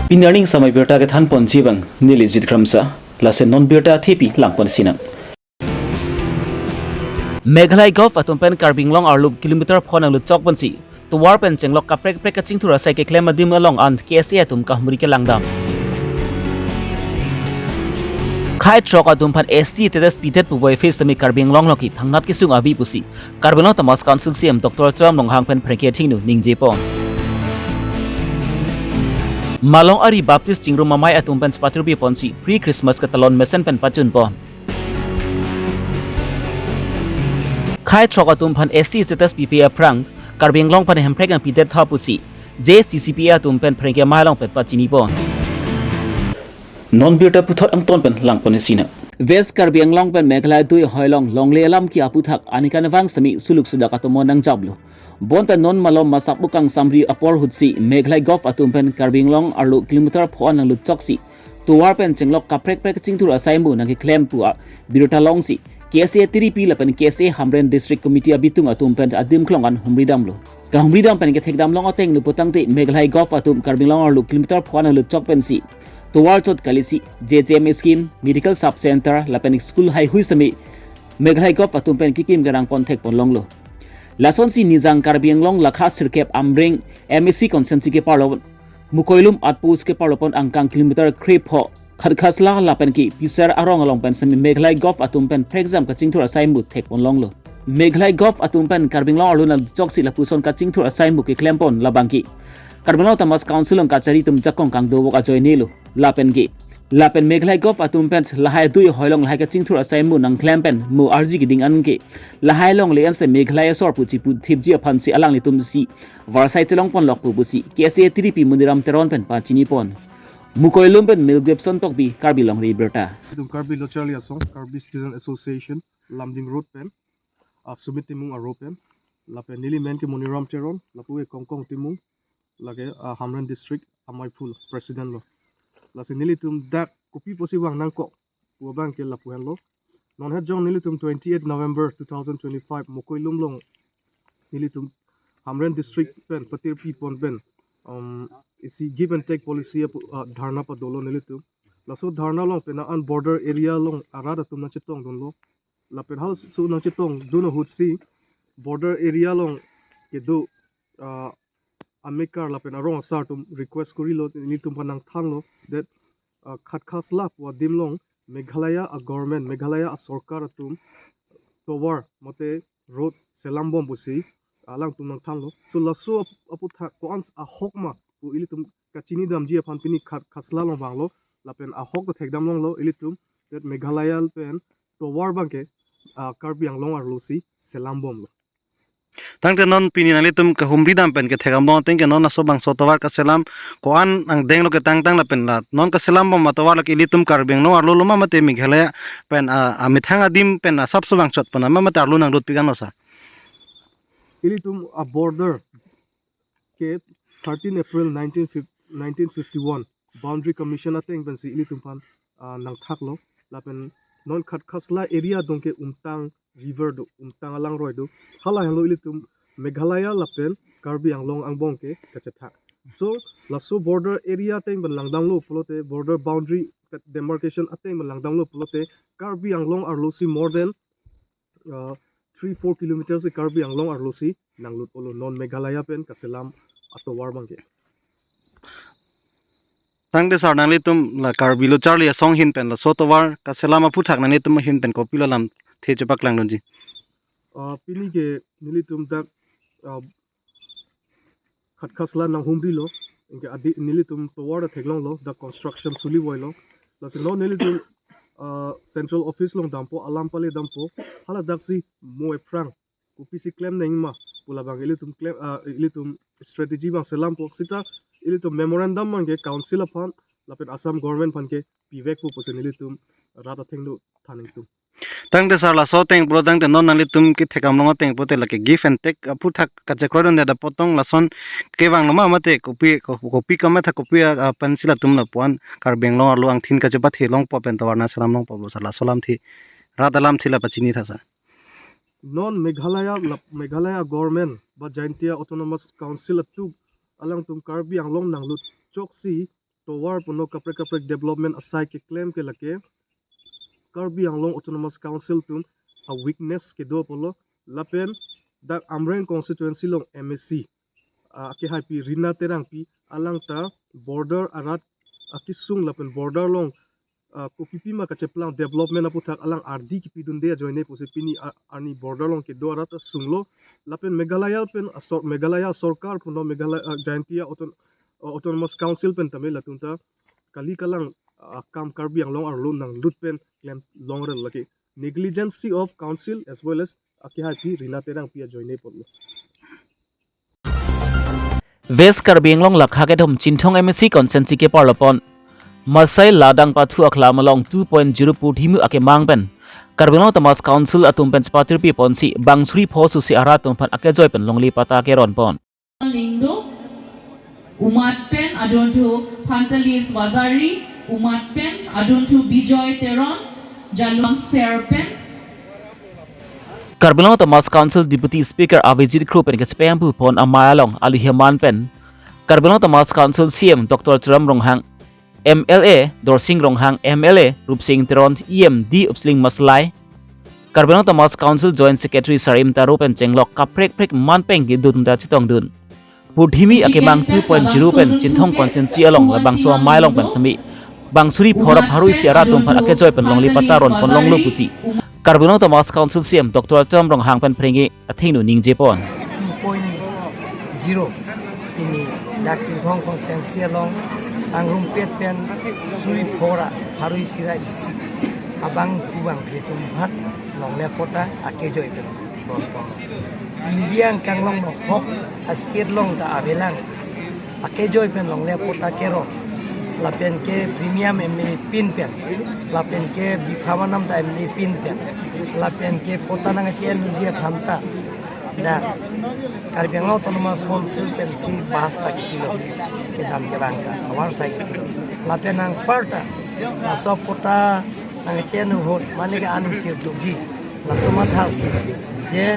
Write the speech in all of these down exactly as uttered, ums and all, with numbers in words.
Pini arni samai birta kethan ponji abang neli Jit Kramsa, lason non birta thepi lang ponsinang. Meghalaya Govt atum pen Karbi Anglong arlo kilometer pho nanglut chok pensi tovar pen chenglok kaprek kaprek kachingthur asai keklem adim along an K S A atum kahumri kelang dam. Khei throk atum aphan S T status pidet pu voiphit tame Karbi Anglong along ke thangnat kesung avi pusi Karbi Anglong Autonomous Council C E M Doctor Tuliram Ronghang pen pherangke thingnu ningje pon. Malong ari Baptist Chingrum Amei atum pen chepatirpi ponsi pre-Christmas ketalon mesen pen pachun pon. Khei throk atum aphan S T status pipe aphrang Karbi Anglong aphan hemprek nangpidet tha pusi J S T C P A atum pen pherangke amei along pen pachini pon. Non birta puthot angton pen lang ponsinang. West Karbi Anglong pen Meghalaya dui hoi along longle alam ke aputhak ani kanvang semi suluk sudak atum nangjaplo. Bonta non malom masak bukang samri apor ahutsi Meghalaya Govt atum pen Karbi Anglong arlo kilometer pho nanglut choksi tovar pen chenglok kaprek kaprek kachingthur asai mu nangkeklem pu abirta longsi K S A tiripi lapen K S A Hamren District Committee abitung atum pen adim klong an humri damlo. Kahumri dam pen kethek dam long ateng lo putangte Meghalaya Govt atum Karbi Anglong arlo kilometer pho nanglut chok pensi tovar chot kalisi J J M scheme, medical sub center lapen school haihui semi Meghalaya Govt atum pen kekim kerang pon thek pon longlo. Lasonsi Nijang Karbi Anglong lakha sirkep Amreng M A C constituency keparlo Mukoilum outpost keparlo pon angkang kilometer krepho Khatkhasla lapen ke Pisar arong along pen semi Meghalaya Govt atum pen prekjam kachingthur asai mu thek pon longlo. Meghalaya Govt atum pen Karbi Anglong arlo nangchoksi lapuson kachingthur asai mu keklem pon labang ke Karbi Anglong Autonomous Council along kachari atum jakong kangdovok ajoine lo. Lapen ke lapen Meghalaya Govt atum pen lahai dui hoi along lahai kachingthur asai mu nangklem pen mu arji keding an ke lahai longle ansi Meghalaya asor pu chipu thipji aphansi alanglitum si varsai chelong pon lok pu pusi K S A tiripi Moniram Teron pen pachini pon. Mukoilum pen Mel Gibson Tokbi, Karbi Longri Birta. Itum Karbi Lo Charli Asong, Karbi Student Association, Lumding Road pen, ah, Sumit Timung aro pen, lapen neli men ke Moniram Teron, lapu ke Kongkong Timung, lake, ah, Hamren District, Amei Phul, President lo. Lasi nelitum dak kopi pusi vang nangkok, pu abang ke lapu henlo. Non het jong nelitum twenty-eight November two thousand twenty-five Mukoilum along nelitum Hamren District pen patirpi pon pen, um, isi give and take policy apu, uh, dharna padolo nelitum. Laso dharna along pen an border area along arat atum nangchetong dunlo. Lapen halaso nangchetong dun ahutsi border area along kedo, uh, amekar lapen arong asar atum request korilo, nelitum aphan nangthanlo that, uh, Khatkhasla pu adim along Meghalaya a government, Meghalaya a sorkar atum tovar mate road selam bom pusi alangtum nangthanlo. So laso ap-, aputhak ko-an ahok ma pu ilitum kachini damji aphan pini Khat-, Khasla along vanglo, lapen ahok ta thekdam longlo ilitum that Meghalaya pen tovar abang ke, ah, Karbi Anglong arlo si selam bomlo. Tangte non pini nanglitum kahumri dam pen kethek dam long ateng ke non laso bangso tovar kaselam ko-an angdeng lo ketangtang lapen la non kaselam bom atovar lake ilitum Karbi Anglong arlo lo ma mate Meghalaya pen, ah, amethang adim pen asapso vangchot pon ma mate arlo nanglut pigan lo sir? Ilitum a border ke thirteen April nineteen fifty, nineteen fifty-one Boundary Commission ateng pensi ilitum aphan, ah, nangthaklo. Lapen non Khatkhasla area adung ke Umtang River do, Umtang alangroi do. Hala henlo ilitum Meghalaya lapen Karbi Anglong angbong ke kachethak. So, laso border area ateng pen langdamlo pulote, border boundary demarcation ateng pen langdamlo pulote, Karbi Anglong arlo si more than, uh, three four kilometers si Karbi Anglong arlo si nanglut olo non Meghalaya pen kaselam atovar abang ke. Tangte sir nanglitum la Karbi Lo Charli Asong ahin pen laso tovar kaselam aputhak nanglitum ahin pen kopilo lamthe chepaklang dunji? Uh, pini ke nelitum dak, uh, Khatkhasla nanghumrilo, anke adi nelitum tovar ta theklonglo, dak construction suli voilo. Lasi non nelitum, ah, central office along dampo, alam pale dampo, hala daksi mo aphrang kopisi klem nangma pu labang ilitum klem, ah, ilitum strategy abang selampo, seta ilitum memorandum abang ke council aphan lapen Assam government aphan ke pivekpo pusi nelitum rat athengno than ingtung. Tangte sir laso ateng pulo tangte non nanglitum kethek dam long ateng pulote lake give and take aputhak kachekroi dunde apot tong lason kevanglo ma mate kopi, ko-, kopi kamatha kopi a, a, pensi latum lapu-an Karbi Anglong arlo angthin kachepathe longpo pen tovar nangselam longpo sir, laso lamthe rat alamthe la pachini tha sir. Non Meghalaya la, Meghalaya government ba Jaintia Autonomous Council atum alangtum Karbi Anglong nanglut choksi tovar puno kaprek kaprek development asai keklem ke lake Karbi Anglong Autonomous Council atum a weakness kedo apotlo, lapen dak Amreng constituency along M A C, ah, akehaipi Rina Terangpi, alang ta border arat akesung lapen border along, ah, kopipi ma kacheplang development aputhak alang ardi kipidunde ajoine pusi pini a-, arni border along kedo arat asunglo, lapen Meghalaya pen asor-, Meghalaya sorkar puno Meghalaya, ah, Jaintia Auton-, ah, Autonomous Council pen tame latum ta kali kalang, ah, akam Karbi Anglong arlo nanglut pen klem longrel lake negligence of council as well as akehaipi Rina Terangpi ajoine apotlo. West Karbi Anglong Lakha kethom Chinthong M A C constituency keparlo pon. Masai ladang pathu akhlam along two point zero purthimi akemang pen Karbi Anglong Autonomous Council atum pen chepatirpi ponsi bang suri pho susi arat atum aphan akejoi pen longle patta keron pon. Lingdo, umat pen adon thu Phantalis Wazari, umat pen adon thu Bijoy Teron, Jalung Ser pen. Karbi Anglong Autonomous Council Deputy Speaker Avijit Kro pen kachepeng pu pon amei along alu heman pen Karbi Anglong Autonomous Council C E M Doctor Tuliram Ronghang, M L A Dorsing Ronghang, M L A Rupsing Teron, E M D Upsling Maslai, Karbi Anglong Autonomous Council Joint Secretary Sarim Taro pen chenglok kaprek prek man pen kedo atum ta chetongdun. Purthimi akemang two point zero pen Chinthong constituency along labangso amei along pen semi bang suri pho ra pharo isi arat atum aphan akejoi pen longle patta ron pon longlo pusi Karbi Anglong Autonomous Council C E M Doctor Tuliram Ronghang pen pherangke athengno ningje pon. Two point zero ini dak Chinthong constituency along angrumpet pen suri pho ra pharo isi ra isi abang phu bangphli atum aphan longle patta akejoi pen ron pon. India angkang along no hok a state along ta avelang akejoi pen longle patta keron, lapen ke premium M A pin pen, lapen ke bipha manam ta M A pin pen, lapen ke patta nangche-endunji aphan ta dak Karbi Anglong Autonomous Council pensi bus ta kipilo, kedam kevang ta avarsai kipilo. Lapen anparta laso patta nangche-en ahut mane ke an chirdukji, laso mathasi je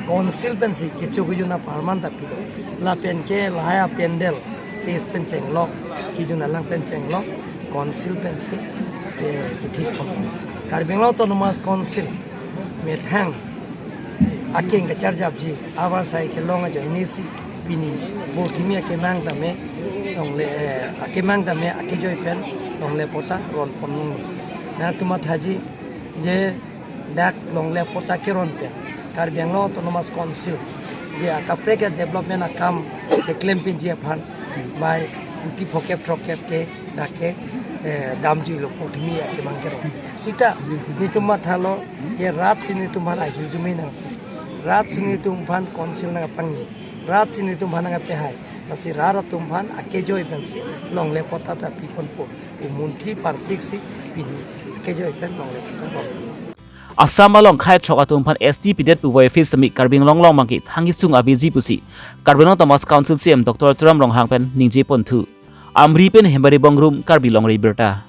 council pensi kecho kejun apharman ta pilo. Lapen ke lahai apandal stage pen chenglok, kejun alang pen chenglok, council pensi ke kithik pon. Karbi Anglong Autonomous Council methang akeng kacharjapji avarsai kelong ajoine si pini purthimi akemang tame longle, eh, akemang tame akejoi pen longle patta ron pon longlo. Nangtum mathaji je dak longle patta keron pen Karbi Anglong Autonomous Council je akaprek a development akam keklem pinji aphan bai kuti phokep throkep ke dak ke, eh, damjuilo purthimi akemang keron. Sita netum mathalo je rat si netum aphan ahirjume nang, rat si netum aphan council nangpangni, rat si netum aphan nangpehai. Lasi rat atum aphan akejoi pensi longle patta ta piponpo pu munthi parsik si pini akejoi pen longle patta pon. Assam along khei throk atum aphan S T pidet pu voiphit semi Karbi Anglong along bangke thang kesung aveji pusi Karbi Anglong Autonomous Council C E M Doctor Tuliram Ronghang pen ningje ponthu. Amri pen Hemari Bongrung, Karbi Longri Abirta.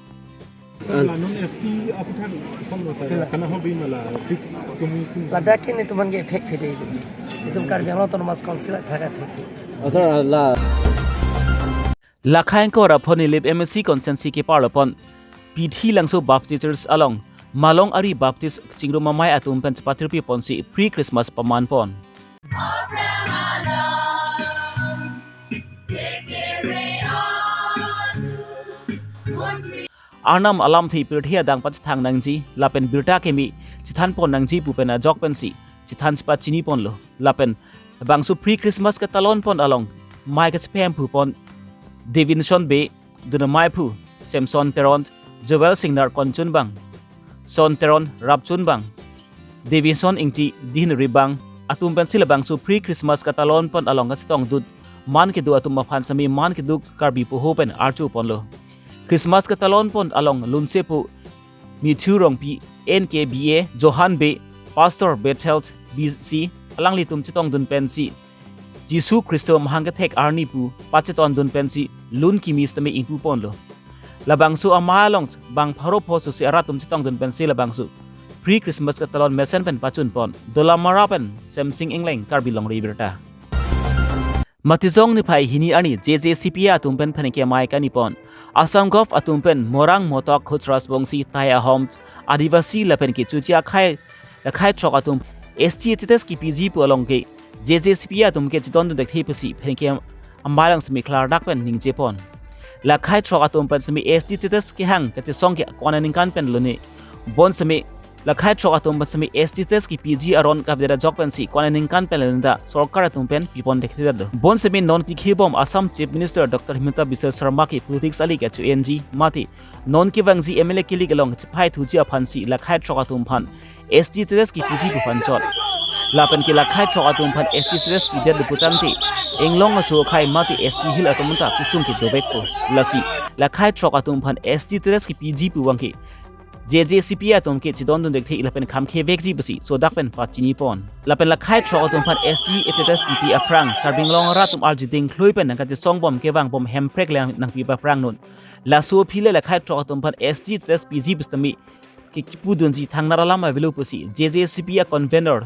Lanon S T aphuthak kon mata kana hobi mala fix kumi kumi. Ladak ke netum aphan ke effect phe dei. Netum Karbi Anglong Autonomous Council athak effect phe. Asar la. Lakha ingkoi ra phongo Nilip M A C constituency keparlo pon Pithi Langso Baptist Church along Malong Ari Baptist Chingrum Amei atum pen chepatirpi ponsi pre Christmas paman pon. Arnam alamthe pirthe adang pachethang nangji lapen birta keme chethan pon nangji pu pen ajok pensi chethan chepachini ponlo. Lapen bangso pre Christmas ketalon pon along mei kachepeng pu pon Davidson Bey, dun amei aphu Samson Teron, Joel Singnar konchunbang, Son Teron rapchunbang, Davidson Ingti dihin ribang atum pensi labangso pre Christmas ketalon pon along kachetongdun man kedo atum aphan semi man kedo Karbi poho pen arju ponlo. Christmas ketalon pon along lunsepo Matthew Rongpi, N K B A, Johan Bey, Pastor Bethel B C, alanglitum chetongdun pensi Jisu Khristo mahang kethek arni pu pachetondun pensi lun kimi sitame ingpu ponlo. Labangso amei along bang pharo pho susi arat atum chetongdun pensi labangso pre Christmas ketalon mesen pen pachun pon. Dolamara pen Semsing Engleng, Karbi Longri Abirta. Matijong niphai hini arni J J C P A atum pen pherangke amei kanipon. Assam Gov atum pen Morang, Motok, Khuch Rajbongsi, Tai Ahom, Adivasi lapen ke Chutia akhei la akhei throk atum S T status kipiji pu along ke J J C P A atum ke chedondun thekthe pusi pherangke amei along semi klardak pen ningjepon. La akhei throk atum pen semi S T status kehang kachesong ke ko-an aningkan pen lone. Bonseme la akhei throk atum pen semi S T status kipiji aron kavedetjok pensi ko-an aningkan pen lone ta sorkar atum pen pipon thekthe do. Bonseme non kikhibom Assam Chief Minister Doctor Himanta Biswa Sarma ke politics ali kacho-enji mati non kevangji M L A kilik along chephai thuji aphansi la akhei throk atum aphan S T status kipiji pu aphan chot. Lapen ke la akhei throk atum aphan S T status pidet lo putangte, Anglong aso akhei mati S T Hill atum ta kesung kedovekpo. Lasi la akhei throk atum aphan S T status kipiji pu abangke J J C P A atum ke chedondun thekthe lapen kham khevekji pusi sodak pen pachinipon. Lapen la akhei throk atum aphan S T status pipi aphrang Karbi Anglong arat atum arjuding khlui pen nangkachesongbom kevangbom Hemprek le nangpi aphrang non. Laso aphi le la akhei throk atum aphan S T status piji pu sitame ke kipudunji thangnar alam avelo pusi J J C P A convener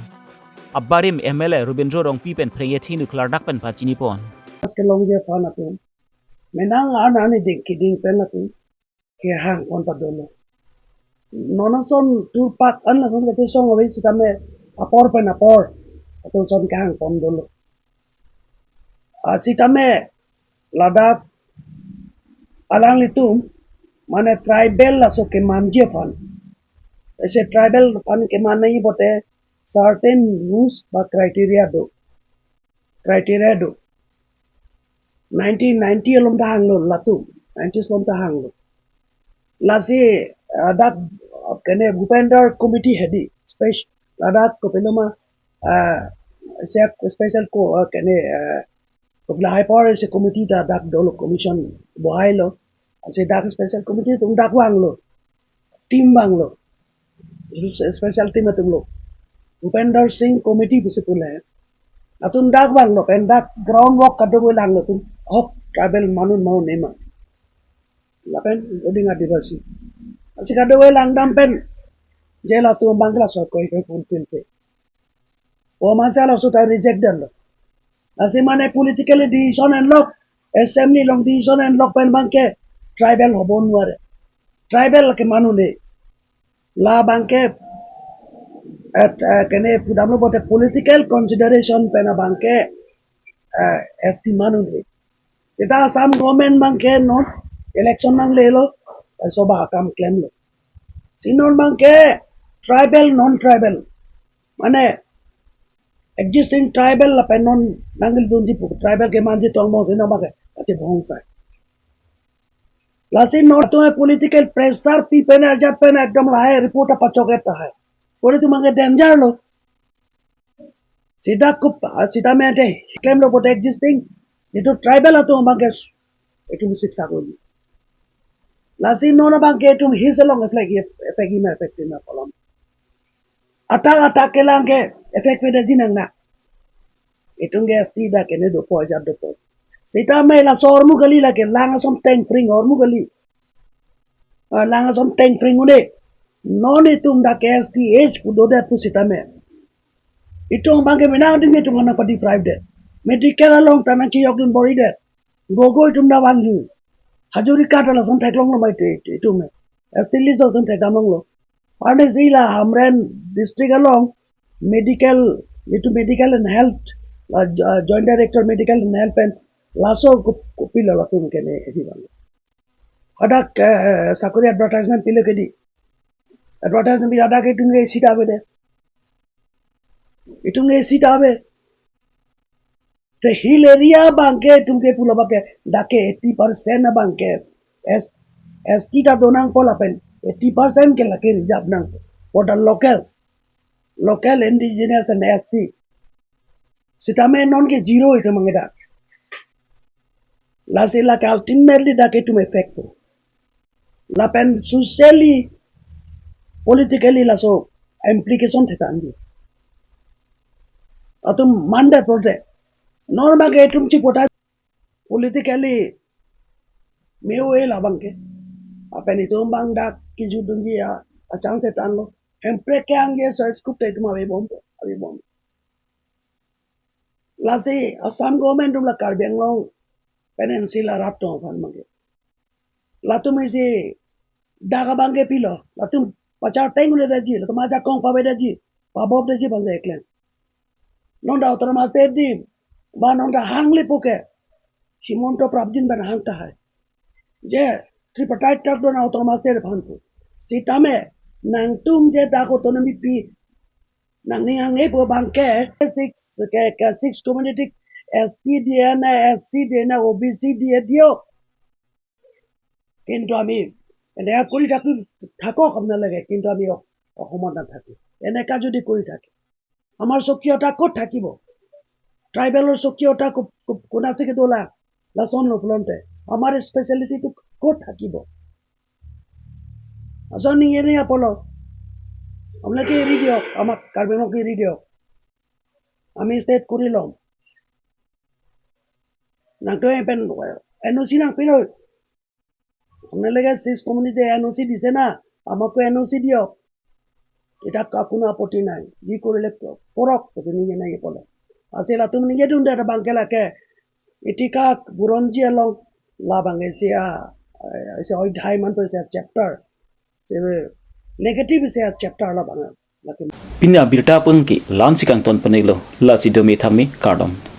abarim M L A Rabindra Rongpi pen pherangke athengno klardak pen pachinipon. As kelongji aphan atum, menang an ani ding kiding pen atum kehangpon ta dolo. Non ason turpak an ason kachesong ave sitame apor pen apor atum ason kehangpon dolo. Ah, sitame ladak alanglitum mane tribal laso kemanji aphan. Ese tribal aphan kemanji pote certain rules ba criteria do. Criteria do. Nineteen ninety along ta hanglo latum. Nineties along ta hanglo. Lasi, ah, dak, ah, kene Bhupender Committee hedi. Spec-, ladak kopiloma, ah, siak special ko, ah, kene, ah, kopila high power isi committee ta dak dolo commission bohailo. Asi dak special committee atum dak vanglo. Team vanglo. Special team atum lo. Bhupender Singh Committee pusi pule. Atum dak vanglo pen dak ground work kadokave langlo atum. Hok tribal manun manun ema. Lapen oding Adivasi. Asi kadokave langdam pen. Je latum abang kelas koi koi pun pun pe. O masa laso ta reject damlo. Lasi mane politically decision enlok, assembly along decision enlok pen abangke tribal hobo nuare. Tribal ke manune. La abangke, eh, eh, kene pudamlo pote political consideration pen abangke, eh, S T manune. Seta Assam government abangke non election nanglelo, eh, soba akam klemlo. Si non abangke tribal, non tribal. Mane existing tribal lapen non nangkildunji pu tribal kemanji tong mo si non abangke ati bhongsai. Lasi non atum political pressure pi pen ajat pen ekdom lahai report apachok et tahai. Pori atum abangke danger lo. Sita kup, sita mente klemlo pote existing itu tribal atum abangke itum siksa koli. Lasi non abangke itum his along effect, effect ima effect ima kolom. Atak atak kelang ke effect pada jinang na. Itum ke S T dak kene dopo ajat dopo. Sitame laso ahormu kali lake lang ason tengpring ahormu kali. Ah, lang ason tengpring une. Non itum dak S T H pu dodet pu sitame. Itum abangke menang ding itum nangpadeprive det. Medical along ta nangkejokdun bor-idet. Gogo itum ta vangju. Hazarika ta lason theklonglo mai te, te, itum. S T list atum thekdam longlo. Arni si la Hamren district along medical, itu medical and health, la, uh, joint director medical and health pen laso kup-, kopilo latum kene edi bang. Hadak, eh, sakori advertisement pilo kedi. Advertisement pilo hadak itum ke sita ave de. Itum ke sita ave. Te hill area abangke itum ke pulo abangke dak ke eighty percent abangke S-, S T ta donangpo lapen eighty percent ke lake reserve nang for the locals, local indigenous and S T. Sitame non ke zero itum mangeda. Lasi lake ultimately dak itum effect po. Lapen socially, politically laso implication thetan di. Atum mande prote. Non abangke itum chipota politically mewe labangke. Lapen itum abang dak kejudunji a, achang thetan lo. Hemprek ke angke so scoop te itum ave bom, ave bom. Lasi Assam government atum la Karbi Anglong pen N C la rat atum aphan abangke. Latum isi dak abangke pilo. Latum pachar teng uledetji, latum ajakong pavedetji, pabobdetji bang eklem. Non ta autonomous state di, ba non ta hanglepo ke, Himanta prapjin pen hang tahai. Je tripartite tak don autonomous state aphan pu. Sitame nangtum je dak autonomy pi, nangning hanglepo abangke six ke, ke six community S T diye na, S C diye na, O B C diye diyo. কিন্তু আমি এনেকা কৰি থাকি থাকক আপোনালোকে, কিন্তু আমি অ- অসমত নাথাকো। এনেকা যদি কৰি থাকে, আমাৰ স্বকীয়তা ক'ত থাকিব? ট্ৰাইবেলৰ স্বকীয়তা কো- কো- কোনাছে কি দলা? লাচন লপলনতে আমাৰ স্পেচিয়েলিটিটো ক'ত থাকিব? আচল নিয়ে নিয়ে পল আপোনালোকে এৰি দিয়ক, আমাক কাৰ্বি আংলংকে এৰি দিয়ক, আমি ষ্টেট কৰি ল'ম। নাংটো এপেন এন অ' চি নাংপিনল। আপোনালোকে ছিক্স কমিউনিটি এন অ' চি দিছে না, আমাকো এন অ' চি দিয়ক। এতিয়া কা- কোনো আপত্তি নাই, যি কৰিলে ক- কৰক কৈছে নিয়ে নাই পলে। আছে লাটু মানে নিয়ে দিওঁ দে বাংকে লাকে। এতিকাক বুৰঞ্জী এলং লাবাং এছিয়া এছিয়া অধ্যায় মান পইছে চেপ্টাৰ। নেগেটিভ এছিয়া চেপ্টাৰ লাবাং। Pini abirta pungki la-ansi kangton penilo, lasi domi thami kardom.